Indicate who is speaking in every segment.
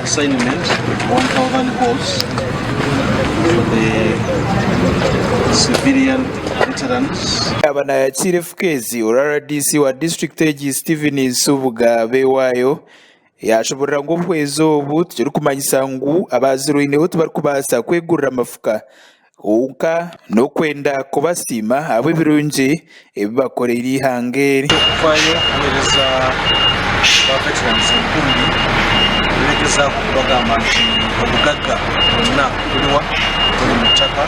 Speaker 1: Consignment 1000 hoes for the civilian veterans.
Speaker 2: Yaaba naayakiira efuka ezi, ori RDC wa disiturikiti egi Stephen Nsubuga Bewayo yaashoborora ngu obuhwezi obu tikirikumanyisa ngu abaazirwaineho tibarikubaasa kwegurira amafuka kwonka n'okwenda kubasiima ahabw'ebirungi ebi bakoreire eihanga eri.
Speaker 1: Okufayo kuheereza ba veterans enkumbi nibegezaho kubagamba nti obugaga bwona buriwa buri omu itaka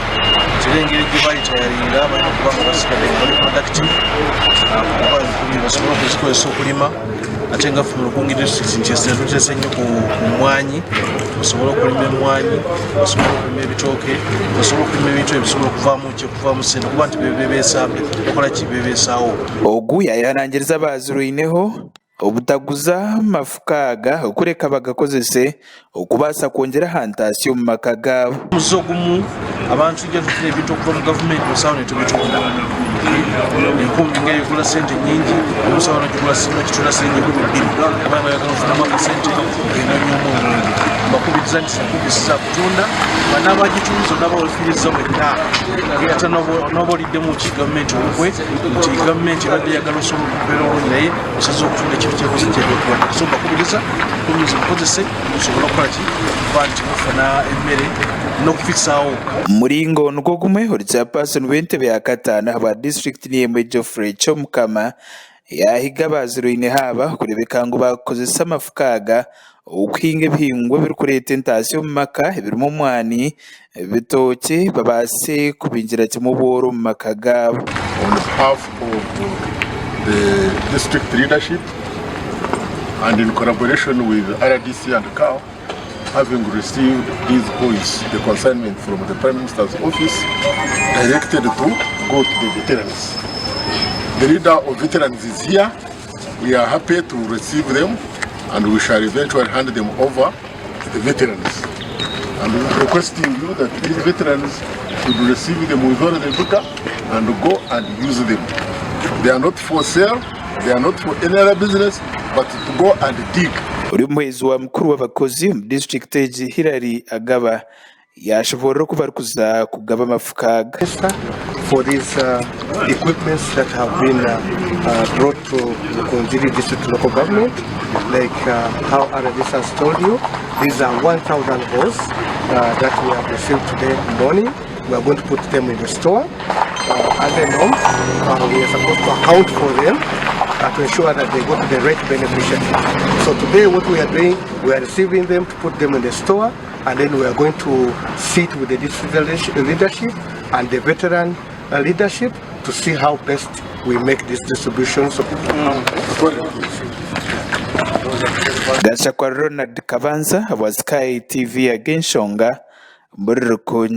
Speaker 1: nti n'engeri ei baritayaringa baine kuba nga basigaire bari productive kuba enkumbi nibasobora kuzikozesa okurima. Ate nga ffe mu Rukungiri district nti essira tuliteese nnyo ku mmwanyi, osobole okulima emmwanyi, osobole okulima ebitooke, osobole okulima ebintu ebisobola okuvaamu ki, okuvaamu ssente kuba nti bekola ki, bebeesaawo.
Speaker 2: Ogu yaayehanangiriza abaazirwaineho obutaguza mafuka aga kureka bagakozese okubaasa kwongyera aha ntaasya omu maka gaabo.
Speaker 1: Omuze ogumu abantu twija nitufuna ebintu okuva omu gavumenti omusaho nitubitunda. Enkumbi ngeyo egura sente nyingi, omusaho nogigura nogitunda siringi 2000 oba noyagala ofunemu akasente ogenda onywamu omwenge. Mbakubiriza nti enkumbi si za kutunda, n'abagitunze naba ofiiriza wenka ate noba oriddemu ki gavumenti olukwe nti gavumenti ebadde eyagala osobole okubeera obulungi naye osazeho okutunda ekintu kyekoze kyebyokuba. So mbakubiriza enkumbi mukozese musobole okukola ki kuba nti mufuna emmere n'okufisaawo.
Speaker 2: Omuringo nigwo gumwe ori chairperson w'entebe ya kataano ahabwa disiturikiti niyo emwe Geoffrey Kyomukama yaahiga abaazirwaineho aba kureebeka ngu baakozesa amafuka aga okuhinga ebihingwa ebirikureeta entaasya omu maka ebirimu omwani, ebitookye babaase kubingira kimwe obworo omu maka gaabo.
Speaker 3: On behalf of the district leadership and in collaboration with RDC and CAO, having received these boys the consignment from the Prime Minister's office directed to go to the veterans. The leader of veterans is here. We are happy to receive them and we shall eventually hand them over to the veterans. And we are requesting you that these veterans should receive them with all the vigor and go and use them. They are not for sale, they are not for any other business, but to go and dig.
Speaker 2: Ori omuhwezi wa mukuru w'abakozi omu disiturikiti egi Hillary Agaba Yaashoboorora oku barikuza kugaba amafuka aga.
Speaker 4: Minister for these equipments that have been brought to Rukungiri district local government like how RDC has told you these are 1000 hoes that we have received today morning we are going to put them in the store as a norm we are supposed to account for them to ensure that they go to the right beneficiary so today what we are doing we are receiving them to put them in the store and then we are going to sit with the district leadership and the veteran leadership to see how best we make this distribution. So,
Speaker 2: Gashakwa Ronald Kabanza habwa Sky TV ag'enshonga muri Rukungi.